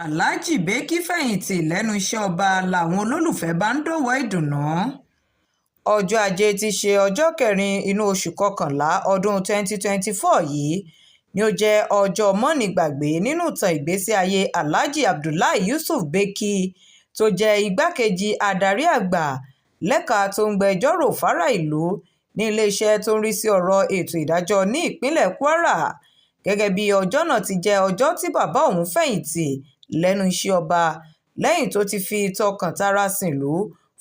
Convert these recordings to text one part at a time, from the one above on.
Aláàjì Bẹ́kí fẹ̀yìntì lẹ́nu iṣẹ́ ọba làwọn olólùfẹ́ bá ń dọ̀wọ̀ọ́ ìdùnnú. Ọjọ́ Ajé tí í ṣe ọjọ́ kẹrin inú oṣù kọkànlá ọdún 2024 yìí ni ó jẹ́ ọjọ́ mọ́nìgbàgbé nínú ìtàn ìgbésí ayé Alhaji Abdullahi Yusuf Bẹ́kí, tó jẹ́ igbákejì adarí àgbà lẹ́ka tó ń gbẹ́jọ́ rò fáráàlú ní iléeṣẹ́ tó ń rí sí ọ̀rọ̀ ètò ìdájọ́ ní ìpínlẹ̀ Kwara. Gẹ́gẹ́ bí ọjọ́ náà ti jẹ́ ọjọ́ tí bàbá ọ̀hún fẹ̀yìntì lẹ́nu iṣẹ́ ọba lẹ́yìn tó ti fi tọkàntara sìnlú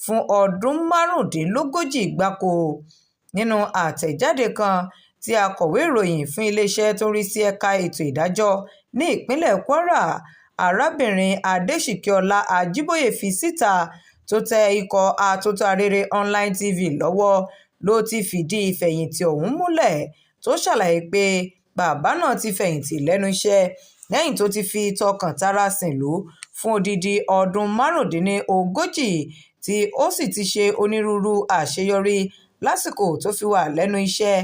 fún ọdún 35 gbáko. Nínú àtẹ̀jáde kan tí akọ̀wé ìròyìn fún iléeṣẹ́ tó ń rí sí ẹ̀ka ètò ìdájọ́ ní ìpínlẹ̀ Kwara, Arábìnrin Adéṣìkẹ́ọlá Ajíbóyè, fi síta tó tẹ ikọ̀ Atótó-Arére Online TV lọ́wọ́ ló ti fìdí ìfẹ̀yìntì ọ̀hún múlẹ̀, tó ṣàlàyé pé bàbá náà ti fẹ̀yìntì lẹ́nu iṣẹ́ lẹ́yìn tó ti fi tọkàntara sìnlú fún odidi ọdún 35, tí ó sì ti ṣe onírúurú àṣeyọrí lásìkò tó fi wà lẹ́nu iṣẹ́,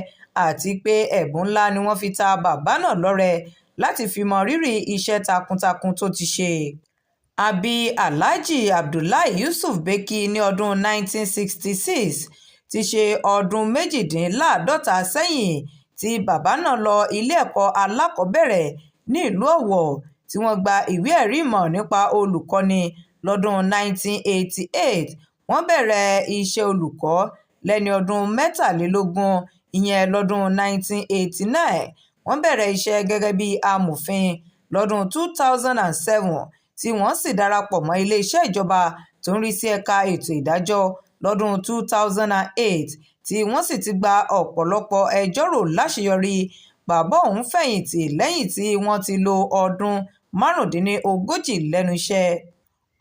àti pé ẹ̀bùn ńlá ni wọ́n fi ta bàbá náà lọ́rẹ láti fi mọ rírì iṣẹ́ takuntakun tó ti ṣe. A bí Alhaji Abdullahi Yusuf Bẹ́kí ní ọdún 1966, tí í ṣe ọdún 48 sẹ́yìn, tí bàbá náà lọ ilé ẹ̀kọ́ alákọ̀ọ́bẹ̀rẹ̀ ní ìlú Ọ̀wọ̀, tí wọ́n gba ìwé-ẹ̀rí ìmọ̀ nípa olùkọ́ni lọ́dún 1988. Wọ́n bẹ̀rẹ̀ iṣẹ́ olùkọ́ lẹ́ni ọdún 23, ìyẹn lọ́dún 1989. Wọ́n bẹ̀rẹ̀ iṣẹ́ gẹ́gẹ́ bí amòfin lọ́dún 2007, tí wọ́n sì darapọ̀ mọ́ iléeṣẹ́ ìjọba tó ń rí sí ẹ̀ka ètò ìdájọ́ lọ́dún 2008, tí wọ́n sì ti gba ọ̀pọ̀lọpọ̀ ẹjọ́ rò láṣeyọrí. Bàbá ọ̀hún fẹ̀yìntì lẹ́yìn tí wọ́n ti lo ọdún 35 lẹ́nu iṣẹ́.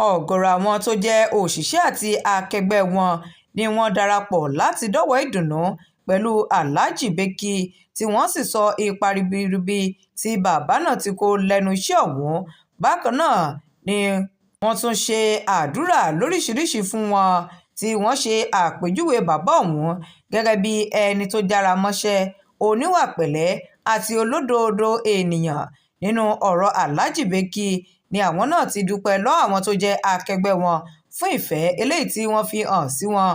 Ọ̀gọ̀ọ̀rọ̀ àwọn tó jẹ́ òṣìṣẹ́ àti akẹgbẹ́ wọn ni wọ́n darapọ̀ láti dọ́wọ̀ọ́ ìdùnnú pẹ̀lú Alhaji Bẹ́kí, tí wọ́n sì sọ ipa ribiribi tí bàbá náà ti kó lẹ́nu iṣẹ́ ọ̀hún. Bákan náà ni wọ́n tún ṣe àdúrà lóríṣiríṣii fún wọn, tí wọ́n ṣe àpèjúwe bàbá ọ̀hún gẹ́gẹ́ bíi ẹni tó jára mọ́ṣẹ́, oníwà pẹ̀lẹ́ àti olódodo ènìyàn. Nínú ọ̀rọ̀ Alhaji Bẹ́kí ni àwọn náà ti dúpẹ́ lọ́wọ́ àwọn tó jẹ́ akẹgbẹ́ wọn fún ìfẹ́ eléyìí tí wọ́n fi hàn sí wọn.